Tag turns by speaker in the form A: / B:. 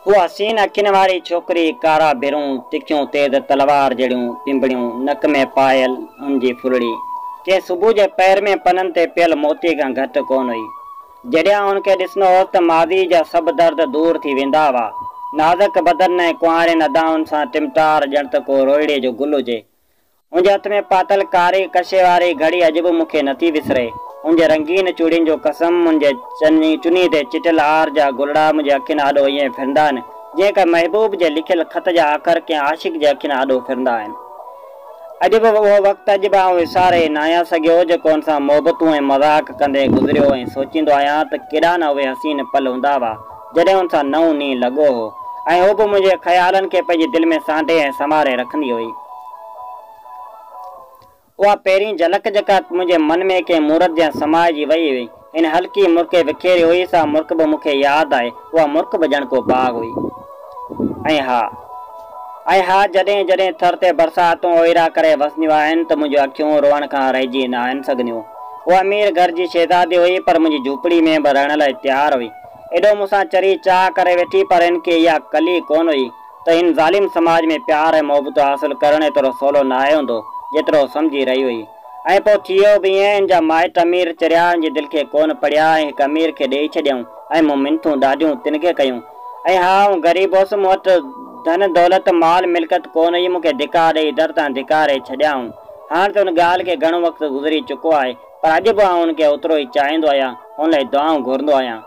A: هوء حسين اکين واري ڇوڪري، ڪارا ڀرون، تکيون تيز تلوار جهڙيون پنبڻيون، نڪ ۾ پايل ان جي ڦرڙي، ڪنهن صبح جي پهر ۾ پنن تي پيل موتيء کان گهٽ ڪونه هئي. جڏهن آئون ان کي ڏسندو هوس ته ماضيء جا سڀ درد دور ٿي ويندا هئا. نازڪ بدن ۽ ڪنوارين ادائن سان ٽمٽار ڄڻ ته ڪو روهيڙي جو گل هجي. هن جي هٿ ۾ پاتل ڪاري ڪشي واري گهڙي اڄ به مون کي نٿي وسري. هن جي رنگين چوڙين جو قسم، هن جي چني تي چٽيل آر جا گلڙا منهنجي اکين آڏو ائين ڦرندا آهن، جيئن ڪنهن محبوب جي لکيل خط جا اکر ڪنهن عاشق جي اکين آڏو ڦرندا آهن. اڄ به اهو وقت اڄ به آئون وساري ناهيان سگهيو، جيڪو هن سان محبتون ۽ مذاق ڪندي گذريو ۽ سوچيندو آهيان ته ڪيڏا نه اهي حسين پل هوندا هئا، جڏهن هن سان نئون نينهن لڳو هو ۽ هوء به منهنجي خيالن کي پنهنجي دل ۾ سانڍي ۽ سنواري رکندي هئي. اها پهرين جهلڪ جيڪا منهنجي من ۾ ڪنهن مورت جيان سمائجي وئي هئي. هن هلڪي مرڪ وکيري هئي، سا مرڪ به مون کي ياد آهي. اها مرڪ به ڄڻ ڪو باغ هئي. ۽ ها. ۽ ها جڏهن جڏهن ٿر تي برساتون اوهيرا ڪري وسنديون آهن ته منهنجون اکيون روئڻ کان رهجي ناهن سگهنديون. هوء امير گهر جي شهزادي هئي پر منهنجي جهوپڙي ۾ به رهڻ لاء تيار هئي. ايڏو مون سان چري چاهه ڪري ويٺي پر هن کي اها ڪل ئي ڪونه هئي ته هن ظالم سماج ۾ پيار ۽ محبتون حاصل ڪرڻ ايترو سولو ناهي هوندو، جيترو هوء سمجهي رهي هئي. ۽ پوء ٿيو به ائين، هن جا مائٽ امير چريا هن جي دل کي ڪونه پڙهيا ۽ هڪ امير کي ڏيئي ڇڏيائون ۽ مون منٿون ڏاڍيون تن کي ڪيون. ۽ ها آئون غريب هوس، مون وٽ ڌن دولت، مال ملڪيت ڪونه هئي، مون کي ڌڪا ڏيئي در تان ڌڪاري ڇڏيائون. هاڻ ته ان ڳالهه کي گهڻو وقت گذري چڪو آهي، پر اڄ به آئون هن کي اوترو ئي چاهيندو آهيان، هن لاء دعائون گهرندو آهيان.